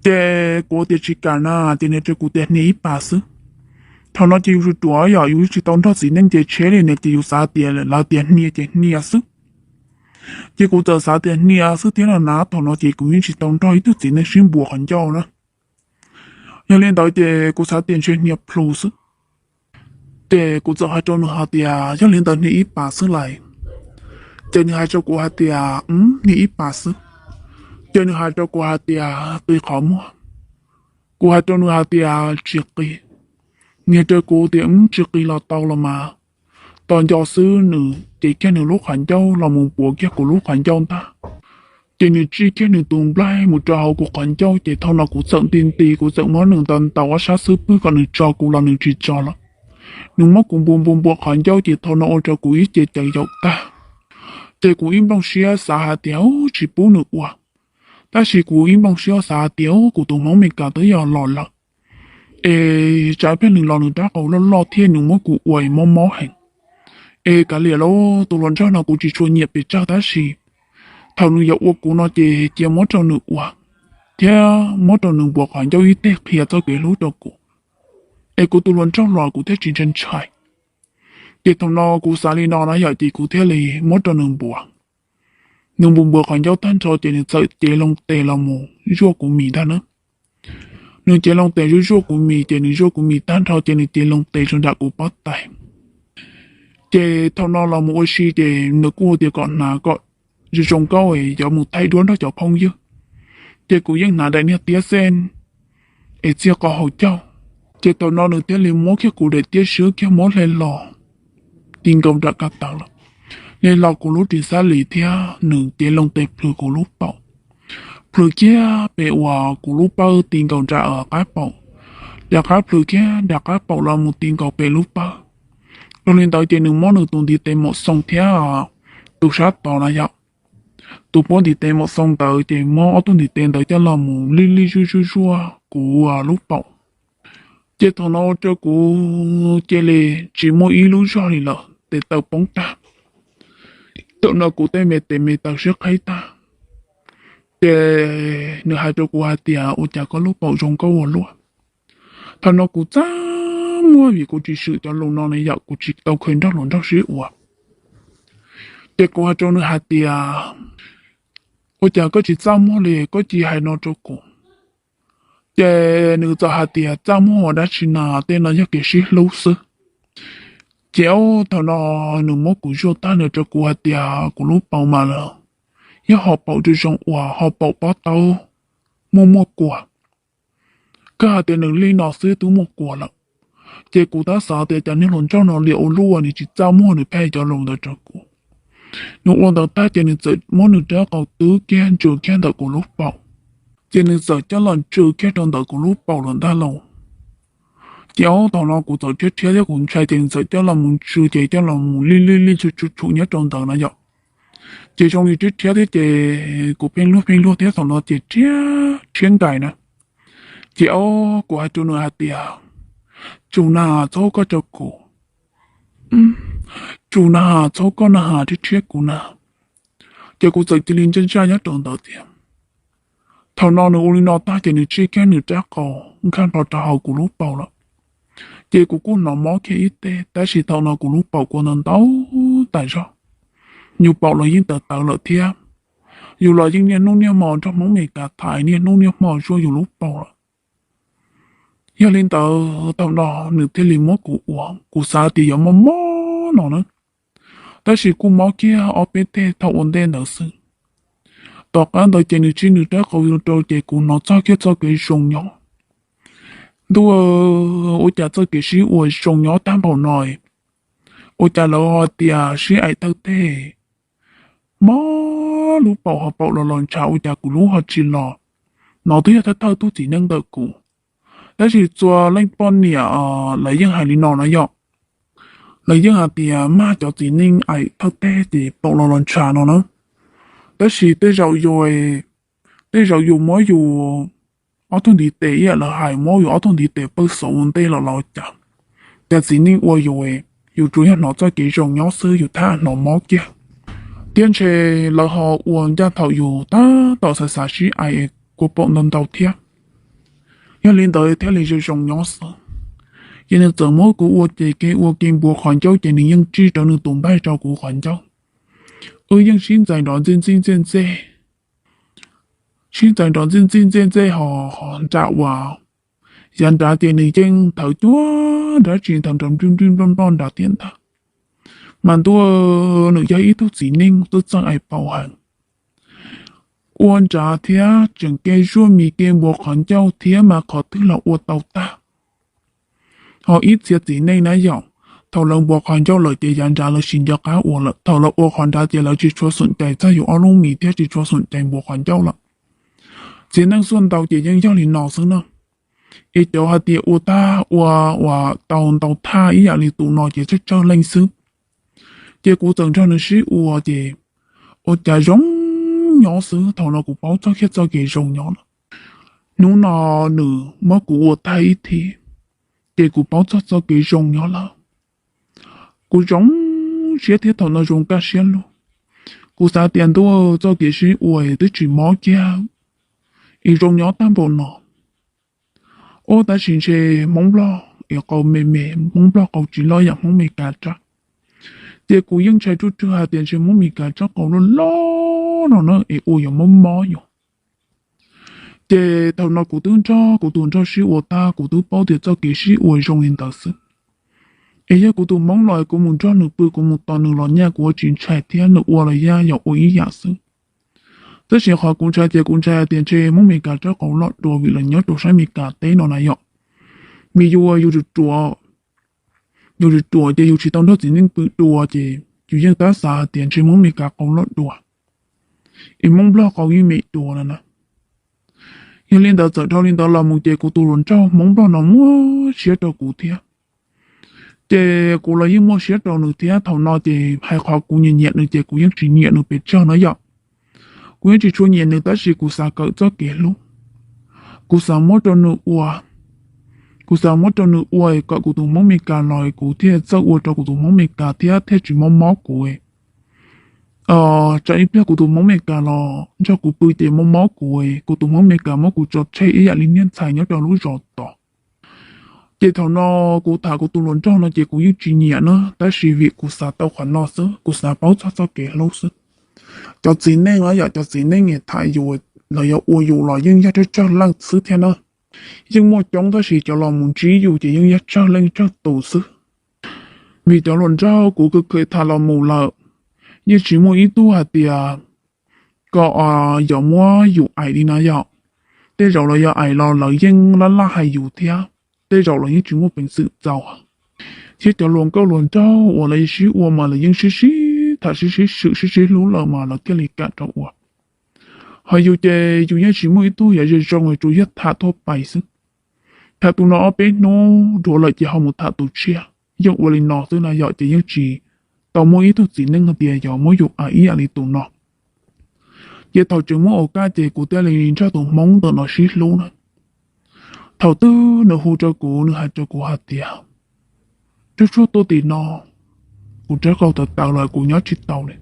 Ces kuv tias tsis kam na, ces nws rau kuv tias hnia ib pas xwb. Thaum no ces yus ruam ruam yom, yus tsis tau nrog txiv neej ces tsheb li ne, ces yus xav tias lawv tias hnia ces hnia xwb. Ces kuv txawm xav tias hnia xwb thiab no na, thaum no ces kuv yeej tsis tau nrog ib tug txiv neej sib npuav qhov ncauj na. Yog li ntawd ces kuv xav tias ntshe hnia plhu xwb. Ces kuv txawm hais rau nws hais tias yog li ntawd hnia ib pas xwb lais. Ces nws hais rau kuv hais tias hnia ib pas xwb. Ces nws hais rau kuv hais tias qi qhov muag. Kuv hais rau nws hais tias tsis qi. Nws rau kuv tias tsis qi los tau los mas. Tos nco xwb, nws cev kiag nws lub qhov ncauj los mus npuav kiag kuv lub qhov ncauj ntag. Ces nws tsij kiag nws tus nplaig mus rau hauv kuv qhov ncauj, ces thaum no kuv txawm nti nti, kuv txawm muab nws ntaus ntaus ob sab xub pwg kom nws tso kuv los nws tsis tso lawm. Nws muab kuv npuav npuav npuav qhov ncauj, ces thaum no ua rau kuv ib ce caws yaum tag. Ces kuv ib nplooj siab xav hais tias tsis pub nws ua, tab sis kuv ib nplooj siab xav hais tias kuv tus Hmoob Meskas twb yog los lawm, es tsam pliag nws los nws rab qau loj loj thiab nws muab kuv ua es mob mob heev. Es kav liam lauj, tus hluas nraug no kuv tsis tshua nyiam pes tsawg tab sis thaum nws yuav ua kuv no ces cia muab rau nws ua, thiab muab rau nws npuav qhov ncauj ib teg qhia txoj kev hlub rau kuv, es kuv tus hluas nraug los kuv thiaj tsis ntshai ntshai. Ces thaum no kuv xav li no na yom, ces kuv thiaj li muab rau nws npuav. Nws npuav npuav qhov ncauj tag nrho ces nws txawm cev loo tes los mus zuaj kuv mis ntag na. Nws cev loo tes zuaj zuaj kuv mis, ces nws zuaj kuv mis tag nrho ces nws cev loo tes rau nram kuv pob tais. Ces thaum no los mus ua si ces nws kuj tias kom hnav kom zoo zoo nkauj es yuav mus thaij duab nrog cov phooj ywg. Ces kuv yeej hnav daim niag tiab xej es txiag qo hauv caug. Ces thaum no nws thiaj li muab kiag kuv daim tiab swb kiag muab hle los ti nkaus nram ko taw lawm, hle los kuv lub ris xab lis thiab nws cev loo tes plhws kuv lub paum. Plhws kiag pem uas kuv lub pawg ti nkaus nram qab paum, nram qab plhws kiag nram qab paum los mus ti nkaus pem lub pawg. Yog li ntawd ces nws muab nws tus ntiv tes maum xoo thiab tus sab tod na yom, tus puab ntiv tes maum xoo ntawd ces muab ob tug ntiv tes ntawd coj los mus lij lij zuj zuj zuaj kuv lub paum. Ces thaum no ua rau kuv cia li tsis muaj ib lub zog li lawm, tes taw poob tag. Thaum no kuv tej me tes me taw siab qhib tag. Ces nws hais rau kuv hais tias ua cas koj lub paum zoo nkauj ua luaj. Thaum no kuv txaj muag vim kuv tsis swm cov lus no ne yom, kuv tsis tau kheev nrog hluas nraug sib ua. Ces kuv hais rau nws hais tias ua cas koj tsis txaj muag li, koj cia hais no rau kuv. Ces nws txawm hais tias txaj muag ua dab tsi na, tej no yog kev sib hlub xwb. Ces thaum no nws muab kuv zuaj tag nws rau kuv hais tias kuv lub paum mas lawm yog ho paum zoo zoo uas ho paum pob taub muaj muaj kuas. Kawg hais tias nws li no xwb twb muaj kuas lawm. Ces kuv tab xav tias cas niag hluas nraug no liam ua luaj, nws tsis txaj muag nws pheej cov lus ntawd rau kuv. Nws ua ntawd tag ces nws txawm muab nws rab qau twb kiag ntsws kiag ntawm kuv lub paum. Ces nws txawm coj los ntsws kiag rau ntawm kuv lub paum lawm ntag lauj. Ces thaum no kuv txawm rhiab rhiab thiab kuv ntshai ces nws txawm coj los mus ntsws ces coj los mus lij lij lij tshum tshum nyob rau ntawd no yom. Ces zoo li rhiab rhiab thiab ces kuv pheej luag pheej luag thiab thaum no ces rhiab rhiab nkais na. Ces kuv hais rau nws hais tias tsum na, txhob koj rau kuv, tsum na, txhob koj na, rhiab rhiab kuv na. Ces kuv txawm cia li ntsaj ntsaj nyob rau ntawd tias, thaum no nws ua li no tag ces nws tsij kiag nws rab qau nkag nplo rau hauv kuv lub paum lawm. Ces kuv kuj hnov mob kiag ib teg tab sis thaum no kuv lub paum kuj ntau ntau tas zog. Yus paum los yeej tawv tawv lawm thiab. Yus los yeej niaj hnub niaj hmo nrog Hmoob Meskas tham niaj hnub niaj hmo zuaj yus lub paum lawm. Yog li ntawd thaum no nws thiaj li muab kuv ua, kuv xav tias yuav mob mob no na, tab sis kuj mob kiag ob peb teg thaum ua ntej ntawd xwb. Tom qab ntawd ces nws tsij nws rab qau rau ces kuv hnov txog kiag txoj kev zoo nyob. Ntuj, ua cas txoj kev sib ua zoo nyob tag npaum no, ua cas lawv ho tias sib aim thawj teg, mob lub paum ho paum los los ntshav ua cas kuv lub ho tsis los. No twb yog thawj thawj tug txiv neej ntawm kuv, tab sis txhua leej poj niam lawv yeej hais li no na yom. Lawv yeej hais tias mag cov txiv neej aim thawj teg ces paum los los ntshav no na. Tab sis tej zaum yus, tej zaum yus muab yus ob tug ntiv tes ib yam lawv hais muab yus ob tug ntiv tes pawj xauv ua ntej los los cas, cas txiv neej ua yus, yus tsuas yog hnov txoj kev zoo nyob xwb yus thiaj hnov mob kiag. Thiab ntshe lawv ho ua ncaj thaum yus tab tom xav xav sib aim kua paum ntau ntau thiab. Yog li ntawd thiaj li zoo zoo nyob xwb. Ces nws txawm muab kuv ua ces kev ua ke npuas qhov ncauj ces nws yeej tsij rawv nws tus npaig rau kuv qhov ncauj. Wb yeej sib ntxais nrov ntxij ntxij ntxej ntxej, sib ntxais nrov ntxij ntxij ntxej ntxej ho nram uas yav nrad ces nws yeej nthawv cuag dab tsi nthawv nrov nplij nplij nploj nploj nrad thiab ntag. Mas ntuj, nws yog ib tug txiv neej txawj txawj ais paus heev. Ua nrad thiab tseem ke zuaj mis ke npuas qhov ncauj thiab mas qhov twg los ua tau tag. Ho ib txhia txiv neej na yom, thaum lawv npuas qhov ncauj lawm ces yav nrad lawv tsis nco qab ua lawm, thaum lawv ua qhov nrad ces lawv tsis tshua xom cais txog yus ob lub mis thiab tsis tshua xom cais npuas qhov ncauj lawm. Txiv neej xuaj ntau ces yeej yog li no xwb na. Es cov hais tias ua tag ua uas tau ntau thaj ib yam li tus no ces tsawg tsawg leej xwb. Ces kuv txawm nrog nws sib ua ces ua cas zoo nyob xwb, thaum no kuv paub txog kiag txoj kev zoo nyob lawm. Hnub no nws muab kuv ua tag ib thim, ces kuv paub txog txoj kev zoo nyob lawm. Kuv zoo siab thiab thaum no zoo kaj siab lug. Kuv xav tias ntuj, txoj kev sib ua twb tsis mob kiag es zoo nyob tag npaum no. Ub, tab sis ntshe Hmoob Nplog es qau me me, Hmoob Nplog qau tsis loj yam Hmoob Meskas rab. Ces kuv yeej ntshai ruaj ruaj hais tias ntshe Hmoob Meskas rab qau loj loj no na es ua yuav mob mob yus. Ces thaum no kuv twb nrog kuv tus nraug sib ua tag, kuv twb paub tias txoj kev sib ua zoo li ntawd xwb. Es yog kuv tus Hmoob los kuv mus nrog nws pw, kuv mus tos nws los nyaj kuv ua tsis ntshai thiab, nws ua los yaj yog ua ib yam xwb. Tab sis qhov kuv ntshai ces kuv ntshai tias ntshe Hmoob Meskas rab qau loj dua vim lawv nyob rau sab Meskas teb no na yom. Vim yus, yus ruam, yus ruam ces yus tsis tau nrog txiv neej pw dua ces yus yeej tab xav hais tias ntshe Hmoob Meskas qau loj dua, es Hmoob Nplog qau yeej me dua no na. Yog li ntawd txawm dhau li ntawd los mus ces kuv tus hluas nraug Hmoob Nplog no muaj siab rau kuv thiab. Ces kuv los yeej muaj siab rau nws thiab. Thaum no ces hais qhov kuv nyiam nyiam nws ces kuv yeej tsis nyiam nws pes tsawg na yom. Kuv yeej tsis tshua nyiam nws tab sis kuv xav kawm txoj kev hlub. Kuv xav muab rau nws ua, kuv xav muab rau nws ua kom kuv tus Hmoob Meskas los kuv thiaj txawj ua rau kuv tus Hmoob Meskas thiab thiaj tsis mob mob kuv. Tsam ib pliag kuv tus Hmoob Meskas los nrog kuv pw ces mob mob kuv, kuv tus Hmoob Meskas muab kuv tso tseg ib yam li niag ntxhais nyob rau lub zos tod. Ces thaum no kuv tham kuv tus hluas nraug no ces kuv yeej tsis nyiam na, tab sis vim kuv xav tau qhov no xwb, kuv xav paub txog txoj kev hlub xwb. Cov txiv neej los yog cov txiv neej tham yus, los yog ua yus los yeej yog tsawg tsawg leej xwb thiab na. Yeej muaj coob tab sis cov los mus ntsib yus ces yeej yog tsawg leej tsawg tus xwb. Vim cov hluas nraug kuv kheev kheev tham los mus lawm, yeej tsis muaj ib tug hais tias kom yog muab yus aim li na yom. Tej zaum los yog aim los lawv yeej laj laj hais yus thiab, tej zaum los yeej tsis muaj peev xwm txaus. Thiab cov hluas nkauj hluas nraug uas lawv sib ua mas lawv yeej sib sib tham sib sib swm sib sib hlub lawm mas lawv thiaj li kam rau ua. Ho yus ces yus yeej tsis muaj ib tug yam zoo zoo, tsuas yog tham thuaj pais xwb. Tham tus no ob peb hnub dhuav lawm ces ho mus tham tus tshiab, yeej ua li no xwb na yom. Ces yeej tsis tau muaj ib tug txiv neej hais tias yog muab yus aim ib yam li tus no. Ces thaum tseem muaj ua kaj ces kuv thiaj li nrog tus Hmoob ntawm no sib hlub na. Thaum twg nws hu rau kuv, nws hais rau kuv hais tias, Tshuaj tshuaj, tuaj tim no, kuv rab qau tawv tawv los kuv nyob tsis tau li.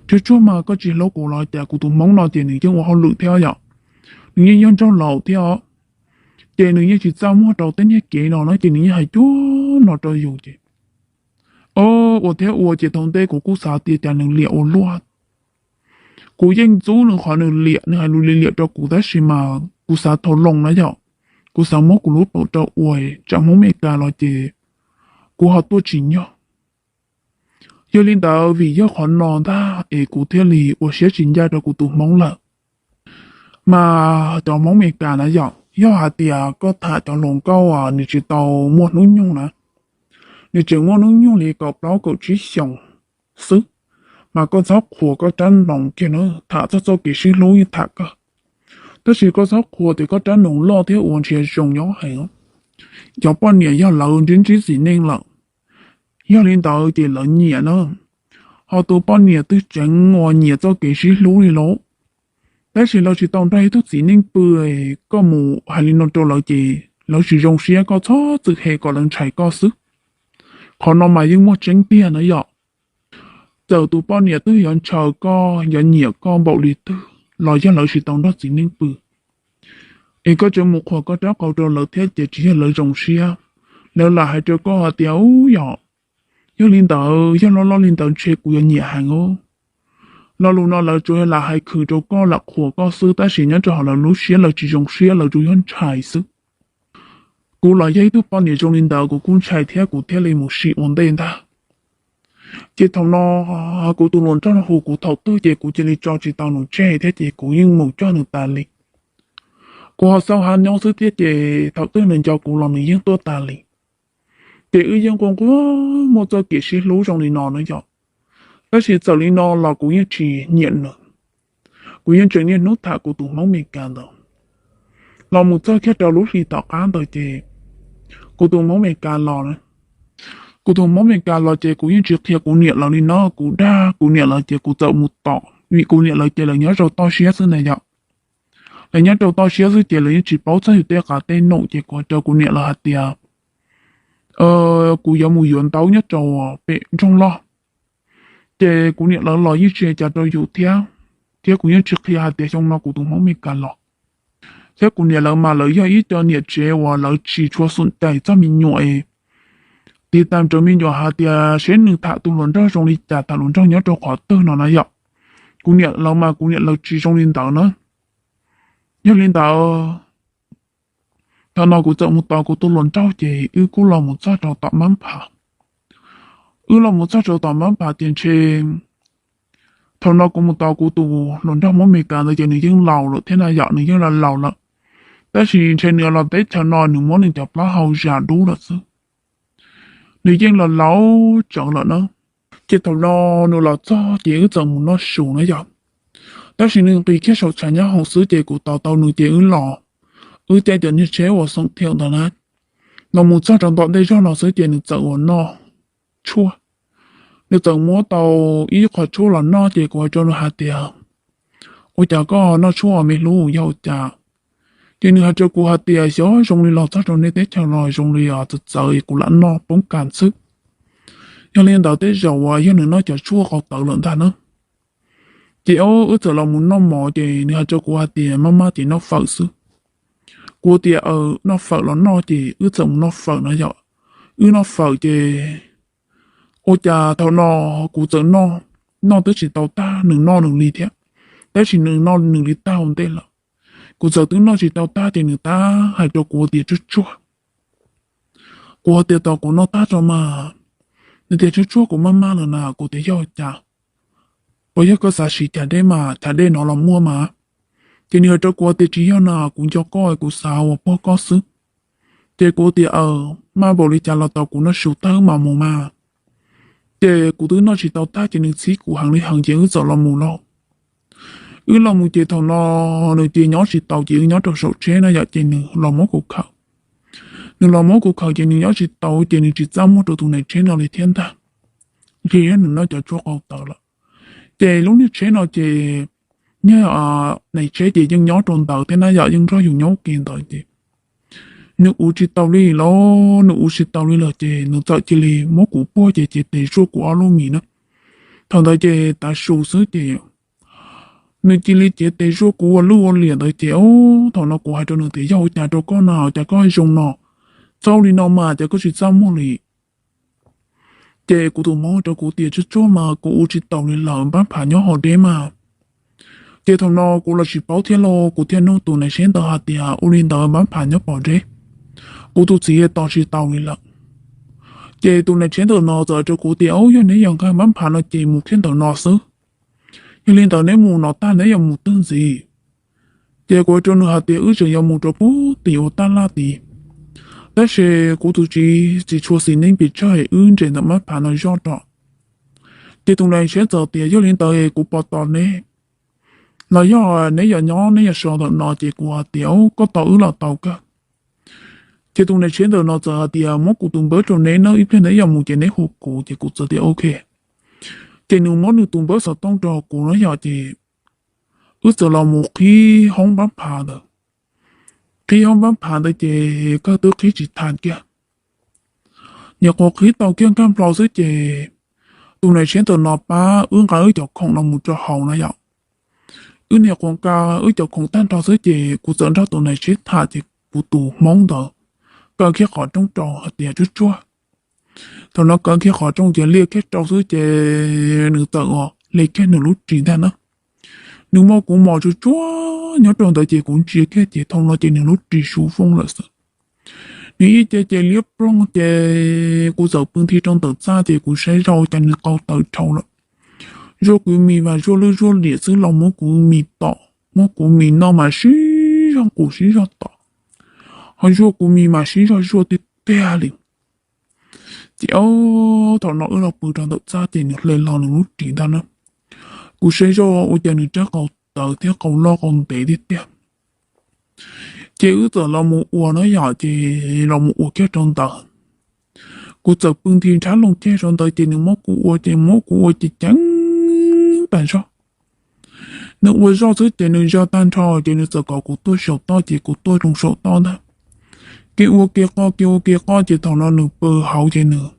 Tshuaj tshuaj, mas koj tsis hlub kuv los cas? Kuv tus Hmoob no ces nws yeej ua hauj lwm thiab yom, nws yeej yog nraug laus thiab os. Ces nws yeej tsis txaj muag rau tej niag kev no na, ces nws yeej hais cuag no rau yus ces, o, ua thiab ua ces thaum ntej kuv kuj xav tias cas nws liam ua luaj. Kuv yeej ntxub nws qhov nws liam, nws hais lus liam liam rau kuv tab sis mas kuv xav thau loo na yom. Kuv xav muab kuv lub paum rau ua, tsam Hmoob Meskas los ces kuv ho tuaj tsis nyog. Yog li ntawd vim yog qhov no ntag es kuv thiaj li ua siab tsis ncaj rau kuv tus Hmoob lawm. Mas cov Hmoob Meskas na yom, yog hais tias koj tham cov hluas nkauj nws tsis tau muaj hnub nyoog na, nws tseem muaj hnub nyoog li kaum plaub kaum tsib xyoos xwb, mas koj txhob qhuas koj rab noos kiag na, tham txog txoj kev sib hlub yeej tham kawg. Tab sis koj txhob qhuas tias koj rab noos loj thiab ua nrhiav zoo nyob heev. Cov poj niam yog lawv ntsib ntsib txiv neej lawm, yog li ntawd ces lawv nyiam na. Ho tus poj niam twg tseev uas nyiam txoj kev sib hlub li lauj, tab sis lawv tsis tau nrog ib tug txiv neej pw, koj mus hais li no rau lawv ces lawv tsis zoo siab, koj txhob txwm hem kom lawv ntshai koj xwb. Qhov no mas yeej muaj tseeb tiag na yom. Txawm tus poj niam twg yuav ntshaw koj, yuav nyiam koj npaum li twg los yog lawv tsis tau nrog txiv neej pw, es koj tseem mus qhuas koj rab qau rau lawv thiab ces tsis yog lawv zoo siab. Lawv lam hais rau koj hais tias, u, yog, yog li ntawd, yog loj loj li ntawd ntshe kuv yuav nyiam heev os. Lo lus no lawv tsuas lam hais khwv rau koj, lam qhuas koj xwb, tab sis nyob rau hauv lawv lub siab lawv tsis zoo siab, lawv tsuas yog ntshai xwb. Kuv los yog ib tug poj niam zoo li ntawd kuv kuj ntshai thiab kuv thiaj li mus sim ua ntej ntag. Ces thaum no kuv tus hluas nraug hu kuv thaum twg ces kuv cia li tso tsis tau nws tseg thiab ces kuv yeej mus coj nws tas li. Kuv ho xauj hab nyob xwb thiab ces thaum twg nws nco kuv los nws yeej tuaj tas li. Ces wb yeej nquag nquag muaj txoj kev sib hlub zoo li no na yom. Tab sis txawm li no los kuv yeej tsis nyiam nws. Kuv yeej tseem niaj hnub tham kuv tus Hmoob Meskas ntawd. Los mus txog kiag rau lub hli tom qab ntawd ces kuv tus Hmoob Meskas los, kuv tus Hmoob Meskas los ces kuv yeej tsis qhia kuv niam lawv li no, kuv dag kuv niam lawv ces kuv txawm mus tom, vim kuv niam lawv ces lawv nyob rau toj siab xwb na yom. Lawv nyob rau toj siab xwb ces lawv yeej tsis paub txog yus tej qav tej num ces kuv hais rau kuv niam lawv hais tias kuv yuav mus yuav ntaub nyob rau pem nroog loj. Ces kuv niam lawv los yeej tsis hais cas rau yus thiab, thiab kuv yeej tsis qhia hais tias xyoo no kuv tus Hmoob Meskas los. Thiab kuv niam lawv mas lawv yog ib co niam tsev uas lawv tsis tshua xum cais txog me nyuam es tiv tam rau me nyuam hais tias seb nws tham tus hluas nraug zoo li cas, tham hluas nraug nyob rau qhov twg no na yom. Kuv niam lawv mas kuv niam lawv tsis zoo li ntawd na. Yog li ntawd, thaum no kuv txawm mus tos kuv tus hluas nraug ces wb kuj los mus txog rau tom Npab Phav. Wb los mus txog rau tom Npab Phav ces ntshe thaum no kuv mus tos kuv tus hluas nraug Hmoob Meskas ntawd ces nws yeej laus lawm thiab na yom, nws yeej laus laus lawm. Tab sis ntshe nws los teb chaws no nws muab nws cov plaub hau zam dub lawm xwb. Nws yeej los laus tsawv lawm na. Ces thaum no nws los txog ces wb txawm mus noj su na yom. Tab sis nws nqis kiag saum tshav nyob hoom xwb ces kuv tos tau nws ces wb los, wb caij cov niag tsheb uas xoom thiaum ntawd na, los mus txog rau tom ntej zog no xwb ces nws txawm uas noj tshuaj. Nws txawm muab tau ib qho tshuaj los noj ces kuv hais rau nws hais tias, ua cas koj noj tshuaj me hlub, yog ua cas? Ces nws hais rau kuv hais tias, xyov zoo li los txog rau nej teb chaws los zoo li txawv txawv es kuv lam noj poob kas xwb. Yog li ntawd tej zaum uas yog nws noj cov tshuaj qau tawv lawm ntag na. Ces wb txawm los mus noj mov ces nws hais rau kuv hais tias maj maj ces noj fawm xwb. Kuv tias noj fawm los noj ces wb txawm mus noj fawm na yom. Wb noj fawm ces ua cas thaum no kuv txawm noj, noj twb tsis tau tag nws noj nws li thiab, tab sis nws noj nws li tag ua ntej lawm. Kuv txawm twb noj tsis tau tag ces nws tab hais rau kuv tias tsuag tsuag. Kuv hais tias tos kuv noj tag tso mas. Nws tias tsuag tsuag kuv maj maj lawm na. Kuv tias yog cas? Puas yog koj xav siv chav dej mas chav dej no los muaj mas. Ces nws hais rau kuv tias tsis yog na, kuv nco koj kuv xav ua puag koj xwb. Ces kuv tias maj npaum li cas los tos kuv noj su tag wb mam mus mas. Ces kuv twb noj tsis tau tag ces nws txhib kuv heev li heev ces wb txawm los mus lauj. Wb los mus ces thaum no nws ces nyob tsis tau ces wb nyob rau saum tsheb na yom ces nws los muab kuv khawm. Nws los muab kuv khawm ces nws nyob tsis tau ces nws tsis txaj muag rau tus nais tsheb no li thiab ntag. Ntshe yog nws noj cov tshuaj qau tawv lawm. Ces lub niag tsheb no ces niag nais tsheb ces yeej nyob rau ntawd thiab na yom, yeej nrog yus nyob ua ke ntawd ces nws uv tsis taus li lawm, nws uv tsis taus li lawm ces nws txawm cia li muab kuv puag ces cev tes zuaj kuv ob lub mis na. Thaum ntawd ces tav su xwb ces nws cia li cev tes zuaj kuv ua luj ua liam ntawd ces thaum no kuv hais rau nws tias yog ua cas rau koj na, ua cas koj zoo no, txaus li no mas cas koj tsis txaj muag li. Ces kuv tus hmoob rau kuv tias tsuag tsuag mas kuv uv tsis taus li lawm, npab phav nyob hauv deb mas. Ces thaum no kuv los tsis paub thiab lauj, kuv thiaj nug tus nais tsheb ntawd hais tias ua li ntawd npab phav nyob pom deb, kuv tus txiv tos tsis taus li lawm. Ces tus nais tsheb ntawm no txawm hais rau kuv tias yog neb yuav nqa npab phav no ces mus kiag ntawm no xwb. Yog li ntawd neb mus no tag neb yuav mus twg ntxiv? Ces kuv hais rau nws hais tias wb tseem yuav mus rau puag tim ua taj laj tid, tab sis kuv tus txiv tsis tshua xis neej pes tsawg es wb nres ntawm npab phav no zoj rau. Ces tus nais tsheb txawm tias yog li ntawd kuv pov tos neb, los yog neb yuav nyob neb yuav so ntawm no? Ces kuv hais tias koj tos wb los tau kawg. Ces tus nais tsheb ntawm no txawm hais tias muab kuv tus npawb rau neb nawb, ib pliag neb yuav mus ces neb hu kuv. Ces kuv txawm tias ok. Ces nws muab nws tus npawb xov tooj rau kuv no yom, ces wb txawm los mus qhib hoob npab phav ntawd. Qhib hoob npab phav ntawd ces kawg twb qhib tsis tas kiag, nyuam qhuav qhib tau kiag nkag nplo xwb ces tus nais tsheb ntawm no pab wb nqa wb cov khoom no mus rau hauv na yom. Wb niam quas ka wb cov khoom tag nrho xwb ces kuv txawm nrog tus nais sib tham ces kuv tus hmoob ntawd kaw kiag qhov rooj rau hais tias tsuag tsuag. Thaum no kaw kiag qhov rooj ces liaj kiag rau xwb ces nws txawm hle kiag nws lub ris ntag na. Nws muab kuv mos tsuag tsuag nyob rau ntawd ces kuv ntsia kiag ces thaum no ces nws lub ris su foob lawm xwb. Nws ib ce ces liab ploog ces kuv txawm pw nthi rau ntawm txaj ces kuv saib zoj cas nws qau tawv dhau lawm. Zuaj kuv mis mas zuaj lwj zuaj liam xwb los muab kuv mis tom, muab kuv mis noj mas sib zog qus sib zog tom, ho zuaj kuv mis mas sib zog zuaj tiag tiag li. Ces thaum no wb los pw rau ntawm txaj ces nws hle los nws lub ris ntag na. Kuv saib zoj ua cas nws rab qau tawv thiab qau loj qau ntev tiag tiag. Ces wb txawm los mus ua no yom, ces los mus ua kiag rau ntawd. Kuv txawm pw nthi nrhab loo kiag rau ntawd ces nws muab kuv ua ces muab kuv ua ces ceev tas zog. Nws ua zoj xwb ces nws zog tag nrho ces nws txawm kom kuv tuaj saum toj ces kuv tuaj rau saum toj ntag. Kev ua kev qoj kev ua kev qoj ces thaum no nws pw hauv ces nws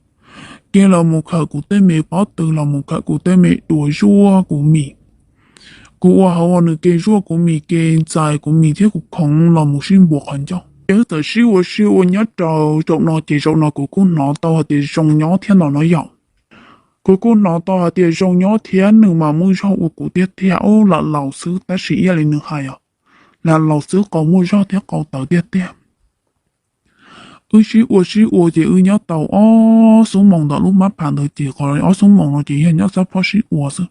kiag los mus khawm kuv tej me pob tw los mus khawm kuv tej me duav zuaj kuv mis. Kuv ua hauv uas nws ke zuaj kuv mis ke ntxais kuv mis thiab kuv khoov los mus sib npuav qhov ncauj ces wb txawm sib ua sib ua nyob rau zaum no ces zaum no kuv kuj hnov tau hais tias zoo nyob thiab no no yom. Kuv kuj hnov tau hais tias zoo nyob thiab nws mas muaj zog ua kuv tiag tiag, lam laus xwb tab sis ib yam li nws hais os, lam laus xwb qau muaj zog thiab qau tawv tiag tiag. Wb sib ua sib ua ces wb nyob tau ob xuab moos ntawm lub mab phav ntawd ces qhov ob xuab moos no ces yog nyob xob phob sib ua xwb.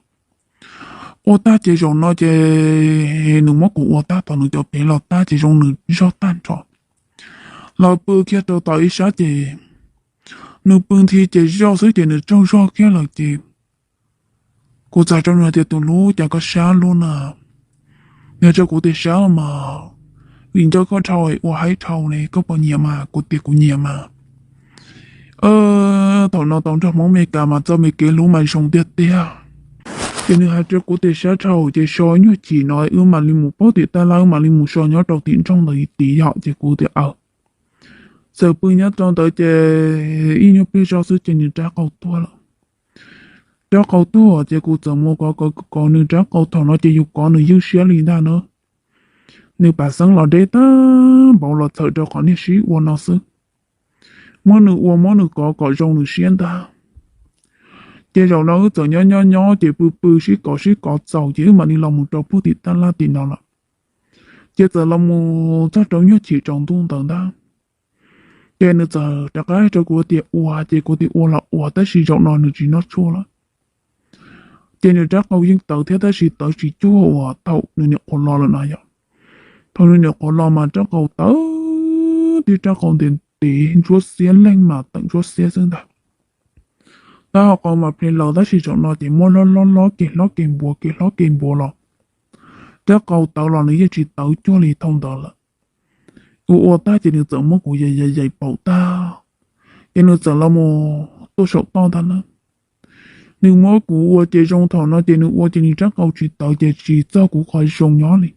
Ua tag ces zaum no ces nws muab kuv ua tag tau nws cov pem los tag ces zoo nws zog tag nrho. Los pw kiag rau tom ib sab ces nws pw nthi ces zoj xwb ces nws tsaug zog kiag lawm ces kuv txawm rau nws tias tus hlub cas koj sab luaj na, nws teb kuv tias sab mas vim nco koj dhau ua haib dhau ne, koj puas nyiam mas? Kuv tias kuv nyiam mas. Thaum no tau nrog Hmoob Meskas mas txoj me kev hlub mas zoo tiag tiag. Ces nws hais rau kuv tias sab dhau ces so nyuag chim no wb mam li mus paub tim taj laj wb mam li mus so nyob rau tim nroog ntawd tid yom, ces kuv tias aw. Txawm pw nyob rau ntawd ces ib nyuag pliag zoj xwb ces nws rab qau tuag lawm. Rab qau tuag ces kuv txawm mus kov kov nws rab qau, thaum no ces yus kov nws ywj siab li ntag na. Nws pam xeeb los deb tag npaum los txhawm rau qhov niag sib ua no xwb. Muab nws ua muab nws kov kom zoo nws siab ntag. Ces zaum no wb txawm nyob nyob nyob ces pw pw sib kov sib kov txaus ces wb mam li los mus rau puag tim taj laj tim no lawm. Ces txawm los mus txog rau nyuag chim tsaus ntuj ntawd ntag. Ces nws txawm rov qab rau kuv tias ua, ces kuv tias ua los ua tab sis zaum no nws tsis noj tshuaj lawm. Ces nws rab qau yeej tawv thiab tab sis tawv tsis cuag uas thaum nws nyuam qhuav los lawm no yom. Thaum nws nyuam qhuav los mas rab qau tawv tib rab qau ntev ntev ntsuab xiab leej mas tawm ntsuab xiab xwb ntag. Tab ho qau mas ple laws tab sis zaum no ces muab hlob hlob hlob kev hlob kev npuav kev hlob kev npuav los rab qau tawv los nws yeej tsis tawv cuag li thaum ntawd lawm. Ua ua tag ces nws txawm muab kuv yaim yaim yaim paum tag, ces nws txawm los mus tuaj saum toj ntag na. Nws muab kuv ua ces zoo thaum no ces nws ua ces nws rab qau tsis tawv ces tsis txog kuv qhov zoo nyob li.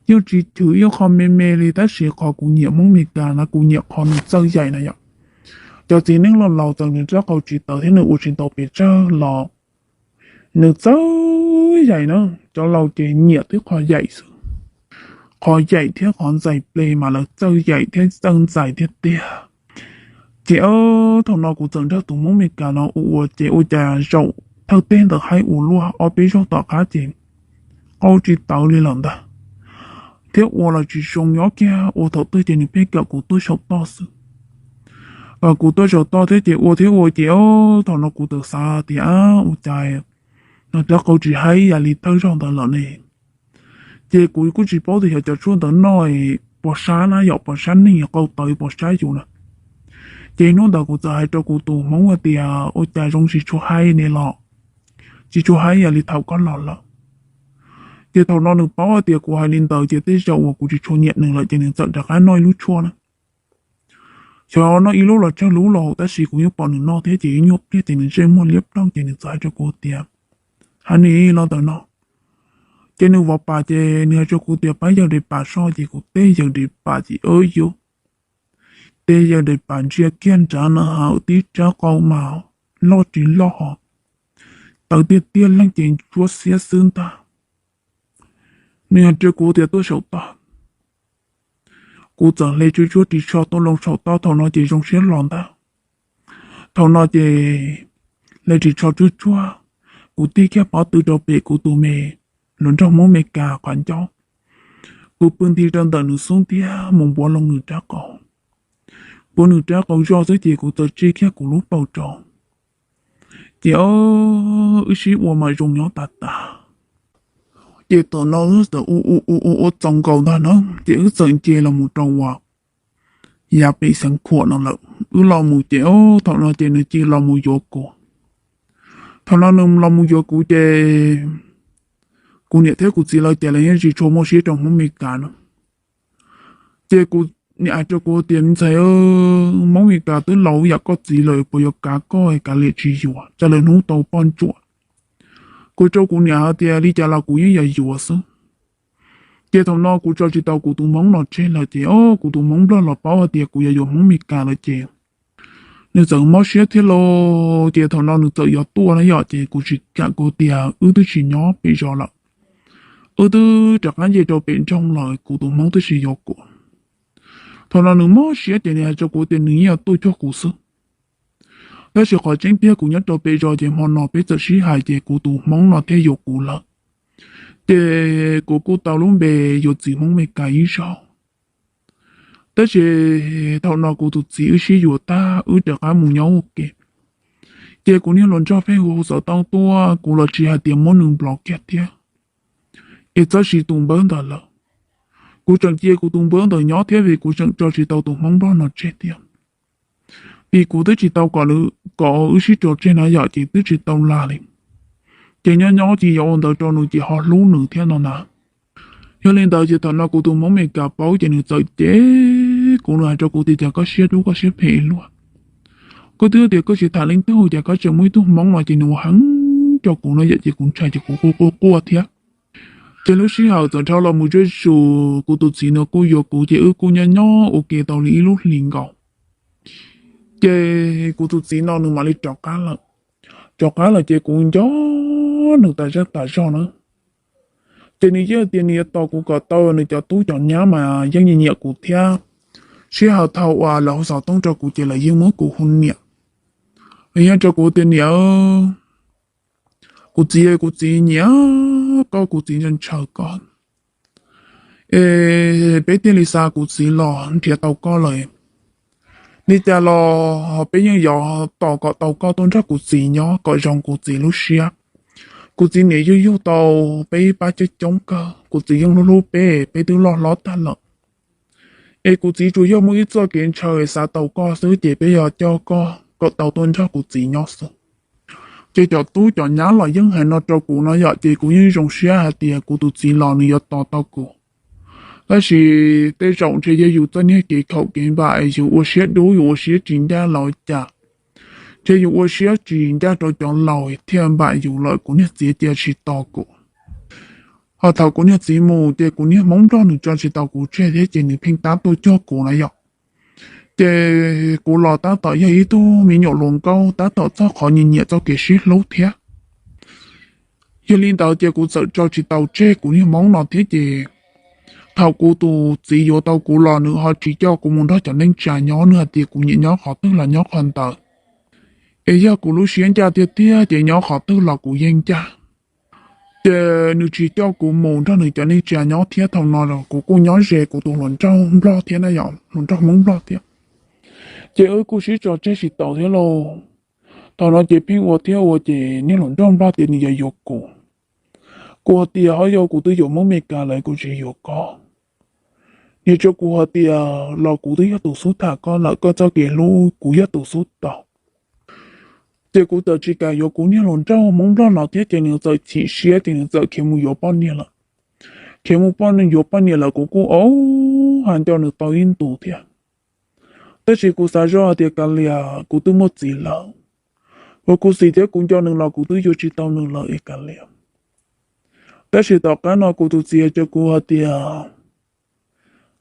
Yeej tsis chwv ib qho me me li tab sis qhov kuv nyiam Hmoob Meskas na kuv nyiam qhov nws txawj yaim na yom. Cov txiv neej laus laus txawm nws rab qau tsis tawv thiab nws ua tsis tau pes tsawg los nws txawj yaim na. Cov laus ces nyiam tib qho yaim xwb, qhov yaim thiab qhov ntxais ple mas lawv txawj yaim thiab txawj ntxais tiag tiag. Ces thaum no kuv txawm nrog tus Hmoob Meskas no ua ua ces ua cas zaum thawj teb ntawd haib ua luaj, ob peb zaug tom qab ces qau tsis tawv li lawm ntag, thiab ua los tsis zoo nyob kiag, ua thaum twg ces nws pheej kam kuv tuaj saum toj xwb. Kuv tuaj saum toj thiab ces ua thiab ua ces thaum no kuv txawm xav tias ua cas no rab qau tsis haib ib yam li thawj zaug ntawd lawm ne. Ces kuv kuj tsis paub tias xyov cov tshuaj ntawd noj puas sab na yom, puas sab neeg, qau tawv puas sab yus na. Ces hnub ntawd kuv txawm hais rau kuv tus Hmoob hais tias ua cas zoo tsis tshua haib ne los, tsis tshua haib ib yam li thaum koj los lawm. Ces thaum no nws paub hais tias kuv hais li ntawd ces tej zaum uas kuv tsis tshua nyiam nws lawm ces nws txawm rov qab noj ib lub tshuaj na. Xyov noj ib lub los tsawg lub los tab sis kuv yeej pom nws noj thiab ces ib nyuag pliag ces nws ntsej muag liab ploog ces nws txawm hais rau kuv tias, hais ni los ntawm no. Ces nws vov pam ces nws hais rau kuv tias pab yawg de pam soj ces kuv teb yawg de pam ces yuav teb yawg de pam ntsia kiag nrad na ha tib rab qau mas loj tsis loj ho tawv tiag tiag leej ces ntsuab xiab xwb ntag. Nws hais rau kuv tias tuaj saum toj. Kuv txawm hle tsuj tsuag ris tsho tuaj loo saum toj, thaum no ces zoo siab los ntag. Thaum no ces hle ris tsho tsuj tsuag, kuv tig kiag pob tw rau pem kuv tus me hluas nraug Hmoob Mes Kas qhov ncauj. Kuv pw nti rau ntawm nws xub ntiag mus npuav loo nws rab qau. Npuav nws rab qau zoj xwb ces kuv txawm tsij kiag kuv lub paum rau. Ces wb sib ua mas zoo nyob tas tas. Ces thaum no wb txawm ua ua ua ua txaus nkaus ntag na, ces wb txawm nce los mus rau uas yav pem xeev khuam no lawm. Wb los mus ces thaum no ces nws cia los mus yuav kuv. Thaum no nws los mus yuav kuv ces kuv niam thiab kuv txiv lawv ces lawv yeej tsis tshua muaj siab rau Hmoob Mes Kas no. Ces kuv niam hais rau kuv tias, me ntxhais, Hmoob Mes Kas twb laus yam koj txiv lawm puas yuav kav koj, kav liam tsis yuav, tsam lwm hnub tau poj ntsuam. Kuv rau kuv niam hais tias li cas los kuv yeej yuav yuav xwb. Ces thaum no kuv tso tsis tau kuv tus Hmoob no tseg lawm ces kuv tus Hmoob Nplog los paub hais tias kuv yuav yuav Hmoob Mes Kas lawm ces nws txawm mob siab thiab lauj. Ces thaum no nws txawm yuav tuaj na yom, ces kuv tsis kam, kuv tias wb twb tsis nyob pem zos lawm, wb twb rov qab nce rau pem nroog lawm, kuv tus Hmoob twb tsis yuav kuv. Thaum no nws mob siab ces nws hais rau kuv tias nws yeej yuav tuaj cuag kuv xwb. Tab sis qhov tseeb tiag kuv nyob rau pem zos ces hmo no peb txawm sib hais ces kuv tus Hmoob no thiaj yuav kuv lawm. Ces kuv kuj tau lub npe yuav txiv Hmoob Mes Kas ib zaug. Tab sis thaum no kuv tus txiv wb sib yuav tag wb rov qab mus nyob ua ke. Ces kuv niag hluas nraug pheej hu hu xov tooj tuaj, kuv los tsis hais tias muab nws nplov kiag thiab, es txhob siv tus npawb ntawd lawm. Kuv tseem cia kuv tus npawb ntawd nyob thiab vim kuv tseem tso tsis tau tus Hmoob Nplog no tseg thiab. Vim kuv twb tsis tau kom, kom wb sib tso tseg na yom, ces twb tsis tau lag li. Ces nyob nyob ces yuav ua ntawd rau nws ces ho hlub nws thiab no na. Yog li ntawd ces thaum no kuv tus Hmoob Mes Kas paub ces nws txawm cem kuv, nws hais rau kuv tias cas koj siab dub koj siab phem luaj. Koj twb tias koj tsis tham leej twg ces koj tseem muaj ib tug Hmoob no ces nws ua heev rau kuv no yom, ces kuv ntshai ces kuv quaj quaj quaj thiab. Ces lub sij hawm txawm dhau los mus zuj zus kuv tus txiv no kuj yuav kuv ces wb kuj nyob nyob ua ke tau li ib lub hlis nkaus. Ces kuv tus txiv no nws mam li rov qab lawm. Rov qab lawm ces kuv nco nws tas zaj tas zog na. Ces nws yeej tias nws yuav tos kuv kom tau nws cov tub cov nyab mas yeej nyiam nyiam kuv thiab. Sij hawm thaum uas lawv hu xov tooj rau kuv ces lawv yeej muab kuv hu niam. Lawv yeej rau kuv tias niam, kuv txiv, kuv txiv nyiam koj, kuv txiv ntshaw ntshaw koj, es peb thiaj li xa kuv txiv los nrhiav tau koj lawm. Li cas los peb yeej yuav tos kom tau koj tuaj nrog kuv txiv nyob kom zoo kuv txiv lub siab. Kuv txiv niam yug yug tau peb ib pab coob coob kawg, kuv txiv yeej hlub hlub peb, peb twb loj hlob tag lawm. Es kuv txiv tsuas yog muaj ib txoj kev ntshaw xav tau koj xwb ces peb yuav coj koj kom tau tuaj nrog kuv txiv nyob xwb. Ces cov tub cov nyab los yeej hais no rau kuv no yom, ces kuv yeej zoo siab hais tias kuv tus txiv los nws yuav tos tau kuv. Tab sis tej zaum ntshe yog yus txoj niag kev khaum kev npam es yus ua siab dub yus ua siab tsis ncaj los cas, ntshe yus ua siab tsis ncaj rau cov laus thiaj npam yus lawm, kuv niag txiv cia tsis tos kuv. Ho thaum kuv niag txiv mus ces kuv niag Hmoob Nplog nws tso tsis tau kuv tseg thiab ces nws pheej tab tuaj cuag kuv na yom. Ces kuv los tab tom yog ib tug me nyuam hluas nkauj tab tom txog qhov nyiam nyiam txoj kev sib hlub thiab. Yog li ntawd ces kuv txawm tso tsis tau tseg kuv niag Hmoob no thiab ces thaum kuv tus txiv yuav tau kuv los nws ho tsis coj kuv mus nrog cov neej tsa nyob, nws hais tias kuv nyiam nyob qhov twg los nyob qhov ntawd. Es yog kuv lub siab ncaj tiag tiag ces nyob qhov twg los kuv yeej ncaj. Ces nws tsis coj kuv mus nrog nws cov neej tsa nyob thiab, thaum no los kuv kuj nyob ze kuv tus hluas nraug Nplog thiab na yom, hluas nraug Hmoob Nplog thiab. Ces wb kuj sib tso tseg tsis tau thiab lauj. Thaum no ces pheej ua thiab ua ces niag hluas nraug Nplog tias nws yuav yuav kuv. Kuv hais tias ho yog kuv twb yuav Hmoob Mes Kas lawm kuv tsis yuav koj. Nws rau kuv hais tias los kuv twb yog tus xub tham koj lawm, koj txoj kev hlub kuv yog tus xub tau. Ces kuv txawm tsis kam yuav kuv niag hluas nraug Hmoob Nplog no thiab ces nws txawm chim siab ces nws txawm khiav mus yuav poj niam lawm. Khiav mus poj, yuav poj niam lawm kuv kuj ua, hais nco nws tau ib ntus thiab. Tab sis kuv xav zoj hais tias kav liam kuv twb muaj txiv lawm, uas kuv xis thiab kuv nco nws los kuv twb yuav tsis tau nws lawm es kav liam. Tab sis tom qab no kuv tus txiv hais rau kuv hais tias,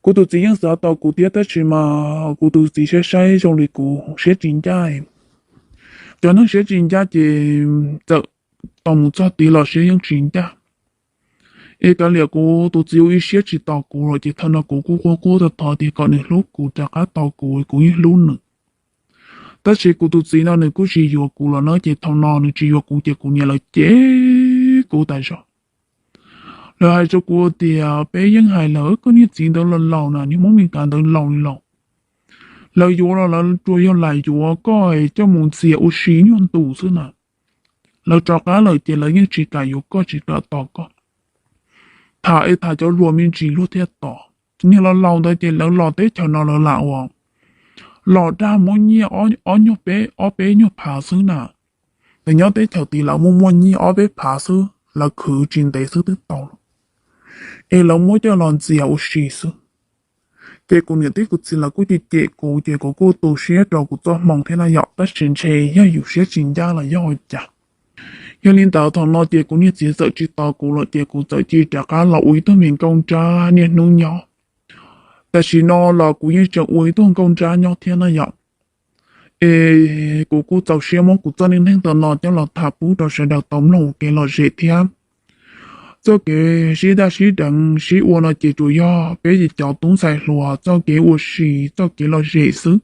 kuv tus txiv yeej xav tau kuv thiab tab sis mas kuv tus txiv saib saib zoo li kuv siab tsis ncaj. Cov neeg siab tsis ncaj ces txawm tau mus txog tid los siab yeej tsis ncaj. Es kav liam kuv tus txiv ua ib siab tsis tos kuv lawm ces thaum no kuv kuj quaj quaj tag thov tias kom nws hlub kuv rov qab tos kuv, kuv yeej hlub nws. Tab sis kuv tus txiv no nws kuj tsis yuav kuv los na, ces thaum no nws tsis yuav kuv ces kuv niam lawv cem kuv tas zog. Lawv hais rau kuv tias peb yeej hais lawm, koj niag txiv ntawd los laus na, niag Hmoob Mes Kas ntawd laus li laus. Lawv yuav los lawv tsuas yog lam yuav koj coj mus ntxias ua si nyuag ntus xwb na. Lawv rov qab lawm ces lawv yeej tsis kam yuav koj, tsis kam tos koj. Tham es tham cov hluas me ntsis luag thiaj tos. Niag laus laus ntawd ces lawv los teb chaws no lawv lam ua, los dag muab nyiaj ob nyuag peb, ob peb nyuag phav xwb na. Ces nyob teb chaws tid lawv muaj muaj nyiaj ob peb phav xwb, lawv khwv tsis ntev xwb twb tau lawm. Es lawv muab coj los ntxias ua si xwb. Ces kuv niam thiab kuv txiv lawv kuj cem cem kuv ces kuv kuj tu siab rau kuv txoj hmoo thiab na yom, tab sis ntshe yog yus siab tsis ncaj los yog ua cas. Yog li ntawd thaum no ces kuv niag txiv txawm tsis tos kuv lawm ces kuv txawm cia li rov qab los ua ib tug me nkauj nrab niaj hnub nyob. Tam sim no los kuv yeej tseem ua ib tug nkauj nrab nyob thiab na yom. Es kuv kuj txaus siab muab kuv txoj neej neeg ntawm no coj los tham pub rau sawv daws tau mloog ua kev lom zem thiab. Txoj kev sib daj sib deev sib ua no ces tsuas yog peb cov tub ntxhais hluas txoj kev ua si, txoj kev lom zem xwb.